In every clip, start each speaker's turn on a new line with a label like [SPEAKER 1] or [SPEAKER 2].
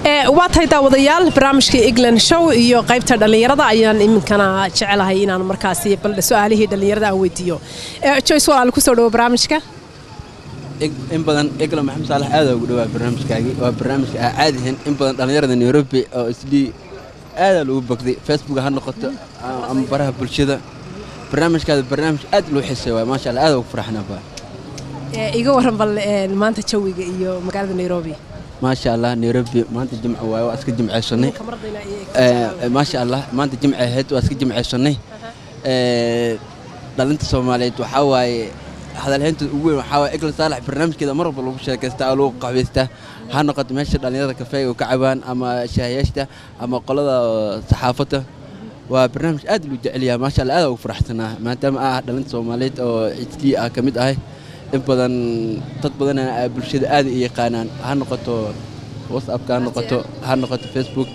[SPEAKER 1] Waa tahay, daawadayaal, barnaamijka Eglan Show iyo qaybta dhallinyarada ayaan iminkana jecelahay inaan markaasi bal su-aalihii dhallinyarada aan weydiiyo. Joyce, walaal, kusoo dhawo barnaamijka.
[SPEAKER 2] In badan, Eglan Maxamed Saalax, aad ugu dhawaa barnaamijkaagii. Waa barnaamijka aan caadi ahayn. In badan dhallinyarada Nairobi oo Islii aadaa loogu bogday, Facebook ha noqoto ama baraha bulshada. Barnaamijkaada barnaamij aad loo xiiseeyo waay, maasha Allah, aad ugu faraxnaa.
[SPEAKER 1] Iga waran bal maanta jawiga iyo magaalada Nairobi.
[SPEAKER 2] Maasha Allah, Nairobi maanta jimco waaye, waa iska jimcaysanay. Maasha Allah, maanta jimce ahayd, waa iska jimcaysanay. Dhalinta Soomaaliyeed waxaa waaye hadalhaynta ugu weyn waxaa waaye Eglan Saalax. Barnaamijkeeda mar walba lagu sheekaystaa oo lagu qaxwaystaa, ha noqoto meesha dhallinyarada kafeega ka cabaan ama shaahayaashta ama qolada saxaafadda. Waa barnaamij aad loo jecel yahay, maasha Allah. Aad ugu faraxsanaa maadaama ah dhalinta Soomaaliyeed oo Islii ah ka mid ahay. In badan dad badanna bulshada aad i yaqaanaan, ha noqoto WhatsAppka, ha noqoto Facebook.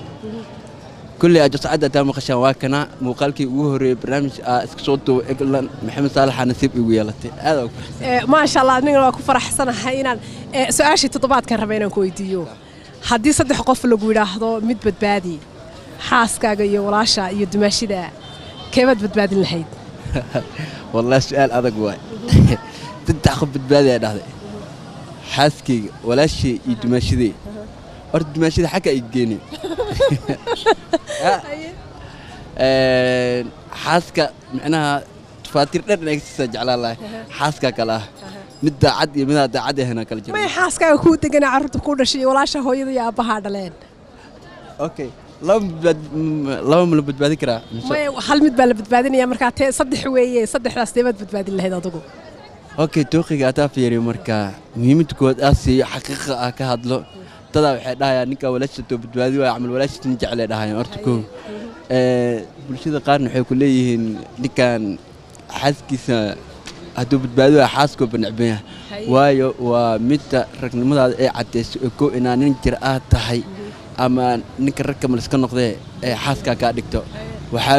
[SPEAKER 2] Kulley ajoscadda hadaa maqashaan, waa kana muuqaalkii ugu horreeyey barnaamij aa iska soo duubo. Eglan Maxamed Saalaxa nasiib igu yeelatay, aad ugu faraxsan.
[SPEAKER 1] Maasha Allah, anigana waa ku faraxsanahay inaan su-aashii toddobaadkan raba inaan ku weydiiyo. Haddii saddex qof lagu yidhaahdo mid badbaadi, xaaskaaga iyo walaasha iyo dumaashida, keebaad badbaadin lahayd?
[SPEAKER 2] Wallahi su-aal adag waay. Saddex qof badbaadi aa dhahday, xaaskayga, walaashay iyo dumaashaday. Horta dumaashada xagga ay geeni. Xaaska micnaha tufaatiir dher inay siisaa jeclaan lahay. Xaaska kale ah mid daacad iyo midaa daacad ahna kala jira.
[SPEAKER 1] May, xaaskaaga kuu deganaa, carruurta kuu dhashay, iyo walaasha hooyada iyo aabbahaa dhaleen.
[SPEAKER 2] Okay, laba ma la badbaadin karaa mise?
[SPEAKER 1] May, hal mid baa la badbaadinaya. Markaa tee saddex weeye, saddexdaas teebaad badbaadin lahayd adigu?
[SPEAKER 2] Okay, tooqiga ataa fiiriyo, marka muhiimadda koowaad aa siiyo xaqiiqa ah ka hadlo. Dadaa waxay dhahayaan ninkaa walaashiisa too badbaadi waaya camal, walaashiisa ma jeclay dhahayaan. Horta koo bulshada qaarna waxay ku leeyihiin ninkan xaaskiisa hadduu badbaadi waaya xaaskoo banacban yahay. Waayo, waa midda ragnimadaada ee caddeyso ee koo inaa nin jir aad tahay ama ninka ragka maliska noqdee ee xaaskaa kaa dhigto. Waxaa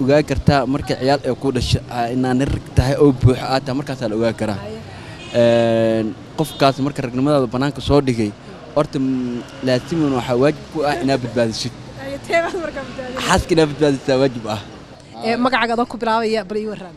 [SPEAKER 2] ogaan kartaa marka ciyaal ay ku dhasho inaa nin rag tahay oo buuxo aad tahay, markaasaa la ogaan karaa. Qofkaas marka ragnimadaada bannaanka soo dhigay, horta laasiman waxaa waajib ku ah inaa badbaadisid.
[SPEAKER 1] Teebaad markaa badbaadin?
[SPEAKER 2] Xaaska inaa badbaadisaa waajib ah.
[SPEAKER 1] Magacaaga adoo ku bilaabaya, bal ii warran.